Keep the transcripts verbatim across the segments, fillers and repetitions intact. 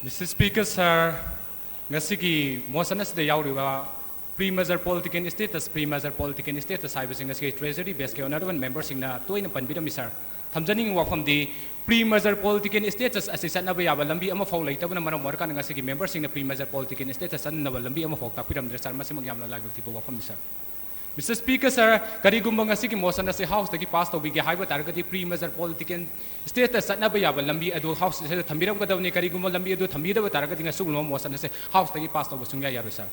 Mister Speaker, sir, ꯉꯁꯤꯒꯤ motion ꯑꯁꯤꯗ ꯌꯥꯎꯔꯤꯕ pre-merger political status, pre-merger political status ꯍꯥꯏꯕꯁꯤ ꯉꯁꯤꯒꯤ Treasury benchꯀꯤ honourable memberꯁꯤꯡꯅ ꯇꯣꯏꯅ ꯄꯟꯕꯤꯔꯝꯃꯤ, sir꯫ ꯊꯝꯖꯅꯤꯡꯉꯤ ꯋꯥꯐꯝꯗꯤ, pre-merger political status ꯑꯁꯤ ꯆꯠꯅꯕ ꯌꯥꯕ ꯂꯝꯕꯤ ꯑꯃꯐꯥꯎ ꯂꯩꯇꯕꯅ ꯃꯔꯝ ꯑꯣꯏꯔꯀꯥꯟꯗ ꯉꯁꯤꯒꯤ memberꯁꯤꯡꯅ pre-merger political status ꯆꯠꯅꯅꯕ ꯂꯝꯕꯤ ꯑꯃꯐꯥꯎ ꯇꯥꯛꯄꯤꯔꯝꯗ꯭ꯔꯦ, sir꯫ ꯃꯁꯤꯃꯛ ꯌꯥꯝꯅ ꯂꯥꯏꯕꯛ ꯊꯤꯕ ꯋꯥꯐꯝꯅꯤ, sir꯫ Mister Speaker, sir, ꯀꯔꯤꯒꯨꯝꯕ ꯉꯁꯤꯒꯤ motion ꯑꯁꯤ Houseꯇꯒꯤ pass ꯇꯧꯕꯤꯒꯦ ꯍꯥꯏꯕ ꯇꯥꯔꯒꯗꯤ pre-merger political status ꯆꯠꯅꯕ ꯌꯥꯕ ꯂꯝꯕꯤ ꯑꯗꯨ Houseꯁꯤꯗ ꯊꯝꯕꯤꯔꯝꯒꯗꯕꯅꯤ꯫ ꯀꯔꯤꯒꯨꯝꯕ ꯂꯝꯕꯤ ꯑꯗꯨ ꯊꯝꯕꯤꯗꯕ ꯇꯥꯔꯒꯗꯤ ꯉꯁꯤꯒꯨꯝꯕ motion ꯑꯁꯤ Houseꯇꯒꯤ pass ꯇꯧꯕ ꯁꯨꯡꯌꯥ ꯌꯥꯔꯣꯏ, sir꯫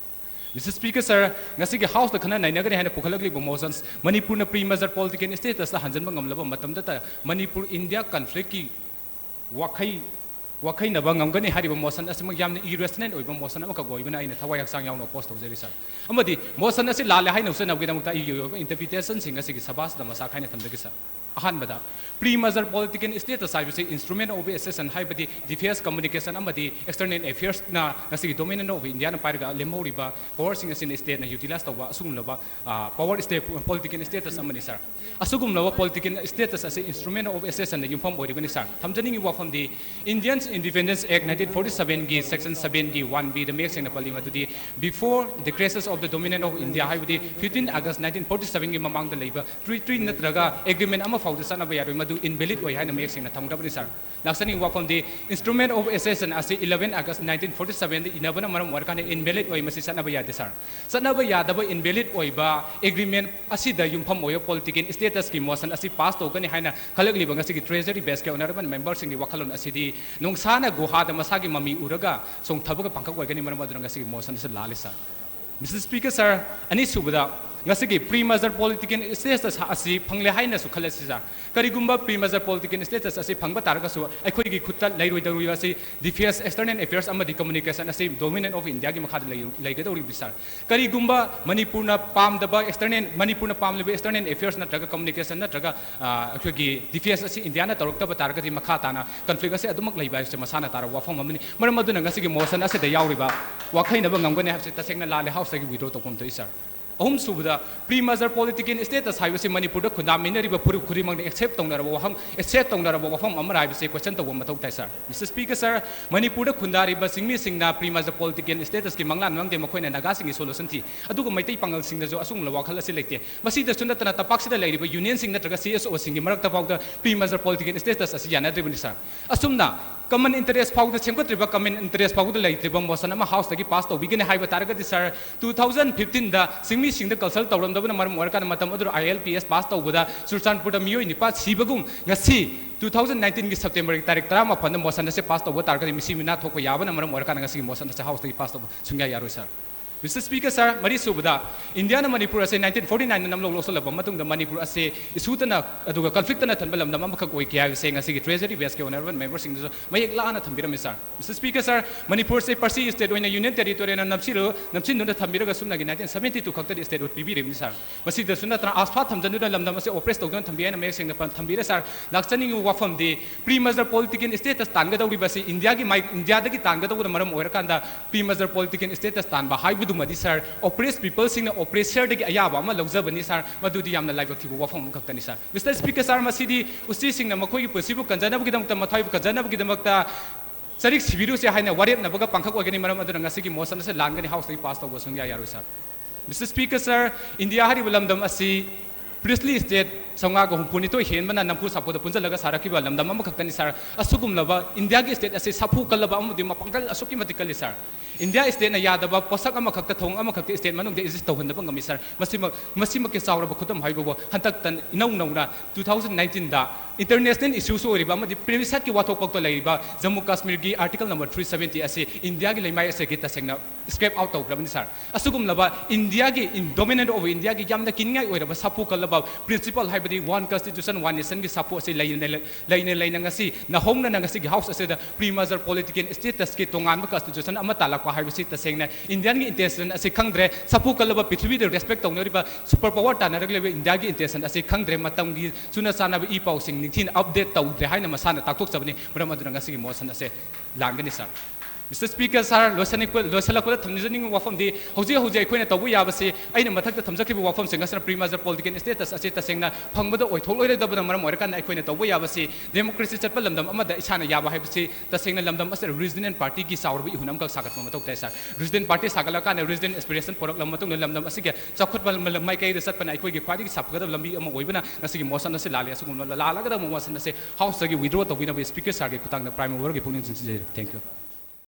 Mister Speaker, sir, ꯉꯁꯤꯒꯤ Houseꯇ ꯈꯟꯅ ꯅꯩꯅꯒꯅꯤ ꯍꯥꯏꯅ ꯄꯨꯈꯠꯂꯛꯂꯤꯕ motions ꯃꯅꯤꯄꯨꯔꯅ pre-merger political statusꯇ ꯍꯟꯖꯤꯟꯕ ꯉꯝꯂꯕ ꯃꯇꯝꯗꯇ ꯃꯅꯤꯄꯨꯔ India conflictꯀꯤ ꯋꯥꯈꯩ ꯋꯥꯈꯩꯅꯕ ꯉꯝꯒꯅꯤ ꯍꯥꯏꯔꯤꯕ motion ꯑꯁꯤꯃꯛ ꯌꯥꯝꯅ irrational ꯑꯣꯏꯕ motion ꯑꯃꯈꯛ ꯑꯣꯏꯕꯅ ꯑꯩꯅ ꯊꯋꯥꯏ ꯍꯛꯆꯥꯡ ꯌꯥꯎꯅ oppose ꯇꯧꯖꯔꯤ, sir꯫ ꯑꯃꯗꯤ motion ꯑꯁꯤ ꯂꯥꯜꯂꯦ ꯍꯥꯏꯅ ꯎꯠꯆꯅꯕꯒꯤꯗꯃꯛꯇ ꯑꯩꯒꯤ ꯑꯣꯏꯕ interpretationꯁꯤꯡ ꯉꯁꯤꯒꯤ ꯁꯚꯥꯁꯤꯗ ꯃꯁꯥ ꯈꯥꯏꯅ ꯊꯝꯖꯒꯦ, sir꯫ ꯑꯍꯥꯟꯕꯗ, pre-merger political status ꯍꯥꯏꯕꯁꯤ instrument of accession ꯍꯥꯏꯕꯗꯤ defence, communication ꯑꯃꯗꯤ external affairsꯅ ꯉꯁꯤꯒꯤ Dominion of Indiaꯅ ꯄꯥꯏꯔꯒ ꯂꯦꯝꯍꯧꯔꯤꯕ powerꯁꯤꯡ ꯑꯁꯤꯅ stateꯅ utilize ꯇꯧꯕ ꯑꯁꯤꯒꯨꯝꯂꯕ, ꯑ, power state, political status ꯑꯃꯅꯤ, sir꯫ ꯑꯁꯤꯒꯨꯝꯂꯕ political status ꯑꯁꯤ instrument of accessionꯗ ꯌꯨꯝꯐꯝ ꯑꯣꯏꯔꯤꯕꯅꯤ, sir꯫ ꯊꯝꯖꯅꯤꯡꯉꯤꯕ ꯋꯥꯐꯝꯗꯤ, Indian Independence Act nineteen forty sevenꯒꯤ section sevenꯒꯤ one Bꯗ ꯃꯌꯦꯛ ꯁꯦꯡꯅ ꯄꯜꯂꯤ ꯃꯗꯨꯗꯤ, before the crisis of the Dominion of India ꯍꯥꯏꯕꯗꯤ fifteen August nineteen forty sevenꯒꯤ ꯃꯃꯥꯡꯗ ꯂꯩꯕ treaty ꯅꯠꯇ꯭ꯔꯒ agreement ꯑꯃ ꯐꯥꯎꯗ ꯆꯠꯅꯕ ꯌꯥꯔꯣꯏ, ꯃꯗꯨ invalid ꯑꯣꯏ ꯍꯥꯏꯅ ꯃꯌꯦꯛ ꯁꯦꯡꯅ ꯊꯝꯈ꯭ꯔꯕꯅꯤ, sir꯫ ꯂꯥꯛꯆꯅꯤꯡꯕ ꯋꯥꯐꯝꯗꯤ, instrument of accession ꯑꯁꯤ eleven August nineteen forty sevenꯗ ꯏꯅꯕꯅ ꯃꯔꯝ ꯑꯣꯏꯔꯀꯥꯟꯗ invalid ꯑꯣꯏ, ꯃꯁꯤ ꯆꯠꯅꯕ ꯌꯥꯗꯦ, sir꯫ ꯆꯠꯅꯕ ꯌꯥꯗꯕ invalid ꯑꯣꯏꯕ agreement ꯑꯁꯤꯗ ꯌꯨꯝꯐꯝ ꯑꯣꯏꯕ political statusꯀꯤ motion ꯑꯁꯤ pass ꯇꯧꯒꯅꯤ ꯍꯥꯏꯅ ꯈꯜꯂꯛꯂꯤꯕ ꯉꯁꯤꯒꯤ Treasury benchꯀꯤ honourable memberꯁꯤꯡꯒꯤ ꯋꯥꯈꯜꯂꯣꯟ ꯑꯁꯤꯗꯤ ꯅꯣꯡꯁꯥꯅ ꯒꯨꯍꯥꯗ ꯃꯁꯥꯒꯤ ꯃꯃꯤ ꯎꯔꯒ ꯆꯣꯡꯊꯕꯒ ꯄꯥꯡꯈꯛ ꯑꯣꯏꯒꯅꯤ, ꯃꯔꯝ ꯑꯗꯨꯅ ꯉꯁꯤꯒꯤ motion ꯑꯁꯤ ꯂꯥꯜꯂꯤ, sir꯫ Mister Speaker, sir, ꯑꯅꯤꯁꯨꯕꯗ, ꯉꯁꯤꯒꯤ pre-merger political status ꯑꯁꯤ ꯐꯪꯂꯦ ꯍꯥꯏꯅꯁꯨ ꯈꯜꯂꯁꯤ, sir꯫ ꯀꯔꯤꯒꯨꯝꯕ pre-merger political status ꯑꯁꯤ ꯐꯪꯕ ꯇꯥꯔꯒꯁꯨ ꯑꯩꯈꯣꯏꯒꯤ ꯈꯨꯠꯇ ꯂꯩꯔꯣꯏꯗꯧꯔꯤꯕ ꯑꯁꯤ defence, external affairs ꯑꯃꯗꯤ communication ꯑꯁꯤ Dominion of Indiaꯒꯤ ꯃꯈꯥꯗ ꯂꯩ-, ꯂꯩꯒꯗꯧꯔꯤꯕꯅꯤ, sir꯫ ꯀꯔꯤꯒꯨꯝꯕ ꯃꯅꯤꯄꯨꯔꯅ ꯄꯥꯝꯗꯕ external, ꯃꯅꯤꯄꯨꯔꯅ ꯄꯥꯝꯂꯤꯕ external affairs ꯅꯠꯇ꯭ꯔꯒ communication ꯅꯠꯇ꯭ꯔꯒ, ꯑ, ꯑꯩꯈꯣꯏꯒꯤ defence ꯑꯁꯤ Indiaꯅ ꯇꯧꯔꯛꯇꯕ ꯇꯥꯔꯒꯗꯤ ꯃꯈꯥ ꯇꯥꯅ conflict ꯑꯁꯤ ꯑꯗꯨꯃꯛ ꯂꯩꯕ ꯍꯥꯏꯕꯁꯤ ꯃꯁꯥꯅ ꯇꯥꯔꯕ ꯋꯥꯐꯝ ꯑꯃꯅꯤ꯫ ꯃꯔꯝ ꯑꯗꯨꯅ ꯉꯁꯤꯒꯤ motion ꯑꯁꯤꯗ ꯌꯥꯎꯔꯤꯕ ꯋꯥꯈꯩꯅꯕ ꯉꯝꯒꯅꯤ ꯍꯥꯏꯕꯁꯤ ꯇꯁꯦꯡꯅ ꯂꯥꯜꯂꯦ, Houseꯇꯒꯤ withdraw ꯇꯧꯐꯝ ꯊꯣꯛꯏ, sir꯫ ꯑꯍꯨꯝꯁꯨꯕꯗ, pre-merger political status ꯍꯥꯏꯕꯁꯤ ꯃꯅꯤꯄꯨꯔꯗ ꯈꯨꯟꯗꯥꯃꯤꯟꯅꯔꯤꯕ ꯐꯨꯔꯨꯞ ꯈꯨꯗꯤꯡꯃꯛꯅ accept ꯇꯧꯅꯔꯕ ꯋꯥꯐꯝ, accept ꯇꯧꯅꯔꯕ ꯋꯥꯐꯝ ꯑꯃꯔ ꯍꯥꯏꯕꯁꯤ question ꯇꯧꯕ ꯃꯊꯧ ꯇꯥꯏ, sir꯫ Mister Speaker, sir, ꯃꯅꯤꯄꯨꯔꯗ ꯈꯨꯟꯗꯥꯔꯤꯕ ꯆꯤꯡꯃꯤꯁꯤꯡꯅ pre-merger political status ꯀꯤ ꯃꯪꯂꯥꯟ ꯃꯥꯡꯗꯦ, ꯃꯈꯣꯏꯅ ꯅꯥꯒꯥꯁꯤꯡꯒꯤ solution ꯊꯤ꯫ ꯑꯗꯨꯒ ꯃꯩꯇꯩ ꯄꯥꯉꯜꯁꯤꯡꯗꯁꯨ ꯑꯁꯤꯒꯨꯝꯂꯕ ꯋꯥꯈꯜ ꯑꯁꯤ ꯂꯩꯇꯦ꯫ ꯃꯁꯤꯗꯁꯨ ꯅꯠꯇꯅ ꯇꯝꯄꯥꯛꯁꯤꯗ ꯂꯩꯔꯤꯕ union ꯁꯤꯡ ꯅꯠꯇ꯭ꯔꯒ C S O ꯁꯤꯡꯒꯤ ꯃꯔꯛꯇ ꯐꯥꯎꯗ pre-merger political status ꯑꯁꯤ ꯌꯥꯅꯗ꯭ꯔꯤꯕꯅꯤ, sir꯫ ꯑꯁꯨꯝꯅ common interest ꯐꯥꯎꯗ ꯁꯦꯝꯒꯠꯇ꯭ꯔꯤꯕ, common interest ꯐꯥꯎꯗ ꯂꯩꯇ꯭ꯔꯤꯕ motion ꯑꯃ House ꯇꯒꯤ pass ꯇꯧꯕꯤꯒꯅꯤ ꯍꯥꯏꯕ ꯇꯥꯔꯒꯗꯤ, sir, two thousand fifteen ꯗ ꯆꯤꯡꯃꯤꯁꯤꯡꯗ consult ꯇꯧꯔꯝꯗꯕꯅ ꯃꯔꯝ ꯑꯣꯏꯔꯀꯥꯟꯗ ꯃꯇꯝ ꯑꯗꯨꯗ I L P S pass ꯇꯧꯕꯗ ꯆꯨꯔꯆꯥꯟꯄꯨꯔꯗ ꯃꯤꯑꯣꯏ ꯅꯤꯄꯥ ꯁꯤꯕꯒꯨꯝ, ꯉꯁꯤ two thousand nineteen ꯒꯤ September ꯒꯤ ꯇꯥꯔꯤꯛ ꯇꯔꯥꯃꯥꯄꯟꯗ motion ꯑꯁꯤ pass ꯇꯧꯕ ꯇꯥꯔꯒꯗꯤ ꯃꯤꯁꯤ ꯃꯤꯅꯥ ꯊꯣꯛꯄ ꯌꯥꯕꯅ ꯃꯔꯝ ꯑꯣꯏꯔꯀꯥꯟꯗ ꯉꯁꯤꯒꯤ motion ꯑꯁꯤ House ꯇꯒꯤ pass ꯇꯧꯕ ꯁꯨꯡꯌꯥ ꯌꯥꯔꯣꯏ, sir꯫ Mister Speaker, sir, ꯃꯔꯤꯁꯨꯕꯗ, ꯏꯟꯗꯤꯌꯥꯅ ꯃꯅꯤꯄꯨꯔ ꯑꯁꯦ nineteen forty nine ꯗ ꯅꯝꯂꯧ ꯂꯧꯁꯤꯜꯂꯕ ꯃꯇꯨꯡꯗ ꯃꯅꯤꯄꯨꯔ ꯑꯁꯦ issue ꯇꯅ ꯑꯗꯨꯒ conflict ꯇꯅ ꯊꯟꯕ ꯂꯝꯗꯝ ꯑꯃꯈꯛ ꯑꯣꯏꯈꯤ ꯍꯥꯏꯕꯁꯦ ꯉꯁꯤꯒꯤ Treasury based ꯀꯤ honourable member ꯁꯤꯡꯗꯁꯨ ꯃꯌꯦꯛ ꯂꯥꯅ ꯊꯝꯕꯤꯔꯝꯃꯤ, sir꯫ Mister Speaker, sir, ꯃꯅꯤꯄꯨꯔꯁꯦ Percy state ꯑꯣꯏꯅ union territory ꯑꯣꯏꯅ ꯅꯝꯁꯤꯜꯂꯨ-, ꯅꯝꯁꯤꯟꯗꯨꯅ ꯊꯝꯕꯤꯔꯒ ꯁꯨꯞꯅꯒꯤ nineteen seventy two ꯈꯛꯇꯗꯤ statehood ꯄꯤꯕꯤꯔꯤꯕꯅꯤ, sir꯫ ꯃꯁꯤꯗꯁꯨ ꯅꯠꯇꯅ ꯑꯥꯁꯐꯥ ꯊꯝꯖꯗꯨꯅ ꯂꯝꯗꯝ ꯑꯁꯤ oppress ꯇꯧꯗꯨꯅ ꯊꯝꯕꯤ ꯍꯥꯏꯅ ꯃꯌꯦꯛ ꯁꯦꯡꯅ ꯄꯟ-, ꯊꯝꯕꯤꯔꯦ, sir꯫ ꯂꯥꯛꯆꯅꯤꯡꯉꯤꯕ ꯋꯥꯐꯝꯗꯤ pre-merger political status ꯇꯥꯟꯒꯗꯧꯔꯤꯕ ꯑꯁꯤ ꯏꯟꯗꯤꯌꯥꯒꯤ ꯃꯥꯏ-, ꯏꯟꯗꯤꯌꯥꯗꯒꯤ ꯇꯥꯟꯒꯗꯧꯕꯅ ꯃꯔꯝ ꯑꯣꯏꯔꯀꯥꯟꯗ pre-merger political status ꯇꯥꯟꯕ ꯍꯥꯏꯕꯗꯨꯃꯗꯤ, sir, oppressed people ꯁꯤꯡꯅ oppressor ꯗꯒꯤ ꯑꯌꯥꯕ ꯑꯃ ꯂꯧꯖꯕꯅꯤ, sir꯫ ꯃꯗꯨꯗꯤ ꯌꯥꯝꯅ ꯂꯥꯏꯕꯛ ꯊꯤꯕ ꯋꯥꯐꯝ ꯑꯃꯈꯛꯇꯅꯤ, sir꯫ Mister Speaker, sir, ꯃꯁꯤꯗꯤ ꯎꯆꯤꯁꯤꯡꯅ ꯃꯈꯣꯏꯒꯤ ꯄꯨꯟꯁꯤꯕꯨ ꯀꯟꯖꯅꯕꯒꯤꯗꯃꯛꯇ, ꯃꯊ꯭ꯋꯥꯏꯕꯨ ꯀꯟꯖꯅꯕꯒꯤꯗꯃꯛꯇ ꯆꯔꯤꯛ ꯁꯤꯕꯤꯔꯨꯁꯦ ꯍꯥꯏꯅ ꯋꯥꯔꯦꯞꯅꯕꯒ ꯄꯥꯡꯈꯛ ꯑꯣꯏꯒꯅꯤ꯫ ꯃꯔꯝ ꯑꯗꯨꯅ ꯉꯁꯤꯒꯤ motion ꯑꯁꯤ ꯂꯥꯟꯒꯅꯤ, House ꯇꯒꯤ pass ꯇꯧꯕ ꯁꯨꯡꯌꯥ ꯌꯥꯔꯣꯏ, sir꯫ Mister Speaker, sir, India ꯍꯥꯏꯔꯤꯕ ꯂꯝꯗꯝ ꯑꯁꯤ princely state ꯆꯥꯝꯃꯉꯥꯒ ꯍꯨꯝꯐꯨꯅꯤꯊꯣꯏ ꯍꯦꯟꯕꯅ ꯅꯝꯐꯨ ꯁꯥꯐꯨꯗ ꯄꯨꯟꯁꯤꯜꯂꯒ ꯁꯥꯔꯛꯈꯤꯕ ꯂꯝꯗꯝ ꯑꯃꯈꯛꯇꯅꯤ, sir꯫ ꯑꯁꯤꯒꯨꯝꯂꯕ ꯏꯟꯗꯤꯌꯥꯒꯤ state ꯑꯁꯤ ꯁꯥꯐꯨ ꯀꯜꯂꯕ ꯑꯃꯗꯤ ꯃꯄꯥꯡꯒꯜ ꯑꯁꯨꯛꯀꯤ ꯃꯇꯤꯛ ꯀꯜꯂꯤ, sir꯫ ꯏꯟꯗꯤꯌꯥ state ꯅ ꯌꯥꯗꯕ ꯄꯣꯠꯁꯛ ꯑꯃꯈꯛꯇ, ꯊꯧꯑꯣꯡ ꯑꯃꯈꯛꯇ state ꯃꯅꯨꯡꯗ exist ꯇꯧꯍꯟꯗꯕ ꯉꯝꯃꯤ, sir꯫ ꯃꯁꯤꯃꯛ, ꯃꯁꯤꯃꯛꯀꯤ ꯆꯥꯎꯔꯕ ꯈꯨꯗꯝ ꯍꯥꯏꯕꯕꯨ ꯍꯟꯗꯛꯇ ꯏꯅꯧ ꯅꯧꯅ two thousand nineteen ꯗ international issue ꯁꯨ ꯑꯣꯏꯔꯤꯕ ꯑꯃꯗꯤ ꯄ꯭ꯔꯤꯚꯤꯁꯠꯀꯤ ꯋꯥꯊꯣꯛ ꯄꯣꯛꯇ ꯂꯩꯔꯤꯕ Jammu ꯀꯥꯁꯃꯤꯔꯒꯤ Article number three seventy ꯑꯁꯤ ꯏꯟꯗꯤꯌꯥꯒꯤ ꯂꯩꯃꯥꯏ ꯑꯁꯤꯒꯤ ꯇꯁꯦꯡꯅ scrap out ꯇꯧꯈ꯭ꯔꯕꯅꯤ, sir꯫ ꯑꯁꯤꯒꯨꯝꯂꯕ ꯏꯟꯗꯤꯌꯥꯒꯤ in-, dominant of ꯏꯟꯗꯤꯌꯥꯒꯤ ꯌꯥꯝꯅ ꯀꯤꯅꯤꯡꯉꯥꯏ ꯑꯣꯏꯔꯕ ꯁꯥꯐꯨ ꯀꯜꯂꯕ principle ꯍꯥꯏꯕꯗꯤ One Constitution, One Nation ꯒꯤ ꯁꯥꯐꯨ ꯑꯁꯤ ꯂꯩꯅ ꯂꯩ-, ꯂꯩꯅ ꯂꯩꯅ ꯉꯁꯤ ꯅꯧꯍꯧꯅꯅ ꯉꯁꯤꯒꯤ House ꯑꯁꯤꯗ pre-merger political status ꯀꯤ ꯇꯣꯉꯥꯟꯕ constitution ꯑꯃ ꯇꯥꯜꯂꯛꯄ ꯍꯥꯏꯕꯁꯤ ꯇꯁꯦꯡꯅ ꯏꯟꯗꯤꯌꯥꯒꯤ intention ꯑꯁꯤ ꯈꯪꯗ꯭ꯔꯦ꯫ ꯁꯥꯐꯨ ꯀꯜꯂꯕ ꯄ꯭ꯔꯤꯊꯤꯕꯤꯗ respect ꯇꯧꯅꯔꯤꯕ super power ꯇꯥꯟꯅꯔꯛꯂꯤꯕ ꯏꯟꯗꯤꯌꯥꯒꯤ intention ꯑꯁꯤ ꯈꯪꯗ꯭ꯔꯦ꯫ ꯃꯇꯝꯒꯤ ꯆꯨꯅ ꯆꯥꯟꯅꯕ ꯏ ꯄꯥꯎꯁꯤꯡ ꯅꯤꯡꯊꯤꯅ update ꯇꯧꯗ꯭ꯔꯦ ꯍꯥꯏꯅ ꯃꯁꯥꯅ ꯇꯥꯛꯊꯣꯛꯆꯕꯅꯤ꯫ ꯃꯔꯝ ꯑꯗꯨꯅ ꯉꯁꯤꯒꯤ motion ꯑꯁꯦ ꯂꯥꯟꯒꯅꯤ, sir꯫ Mister Speaker, sir, ꯂꯣꯏꯁꯤꯟꯅꯤꯡ-, ꯂꯣꯏꯁꯤꯜꯂꯛꯄꯗ ꯊꯝꯖꯅꯤꯡꯕ ꯋꯥꯐꯝꯗꯤ, ꯍꯧꯖꯤꯛ ꯍꯧꯖꯤꯛ ꯑꯩꯈꯣꯏꯅ ꯇꯧꯕ ꯌꯥꯕꯁꯤ, ꯑꯩꯅ ꯃꯊꯛꯇ ꯊꯝꯖꯈ꯭ꯔꯤꯕ ꯋꯥꯐꯝꯁꯤꯡ ꯑꯁꯤꯅ pre-merger political status ꯑꯁꯤ ꯇꯁꯦꯡꯅ ꯐꯪꯕꯗ ꯑꯣꯏꯊꯣꯛꯂꯣꯏꯗꯕꯅ ꯃꯔꯝ ꯑꯣꯏꯔꯀꯥꯟꯗ ꯑꯩꯈꯣꯏꯅ ꯇꯧꯕ ꯌꯥꯕꯁꯤ, democracy ꯆꯠꯄ ꯂꯝꯗꯝ ꯑꯃꯗ ꯏꯁꯥꯅ ꯌꯥꯕ ꯍꯥꯏꯕꯁꯤ ꯇꯁꯦꯡꯅ ꯂꯝꯗꯝ ꯑꯁꯤꯗ resident party ꯒꯤ ꯆꯥꯎꯔꯕ ꯏꯍꯨꯟ ꯑꯃꯈꯛ ꯁꯥꯒꯠꯄ ꯃꯊꯧ ꯇꯥꯏ, sir꯫ Resident party ꯁꯥꯒꯠꯂꯀꯥꯟꯗ resident aspiration ꯄꯨꯔꯛꯂꯕ ꯃꯇꯨꯡꯗ ꯂꯝꯗꯝ ꯑꯁꯤꯒꯤ ꯆꯥꯎꯈꯠꯄ ꯃꯥꯏꯀꯩꯗ ꯆꯠꯄꯅ ꯑꯩꯈꯣꯏꯒꯤ ꯈ꯭ꯋꯥꯏꯗꯒꯤ ꯁꯥꯐꯒꯗꯕ ꯂꯝꯕꯤ ꯑꯃ ꯑꯣꯏꯕꯅ ꯉꯁꯤꯒꯤ motion ꯑꯁꯤ ꯂꯥꯜꯂꯤ꯫ ꯑꯁꯤꯒꯨꯝꯕ ꯂꯥꯜꯂꯒꯗꯕ motion ꯑꯁꯤ House ꯇꯒꯤ withdraw ꯇꯧꯕꯤꯅꯕ Speaker sir ꯒꯤ ꯈꯨꯠꯊꯥꯡꯗ prime mover ꯒꯤ ꯄꯨꯛꯅꯤꯡ ꯆꯤꯡꯁꯤꯟꯖꯔꯤ꯫ Thank you꯫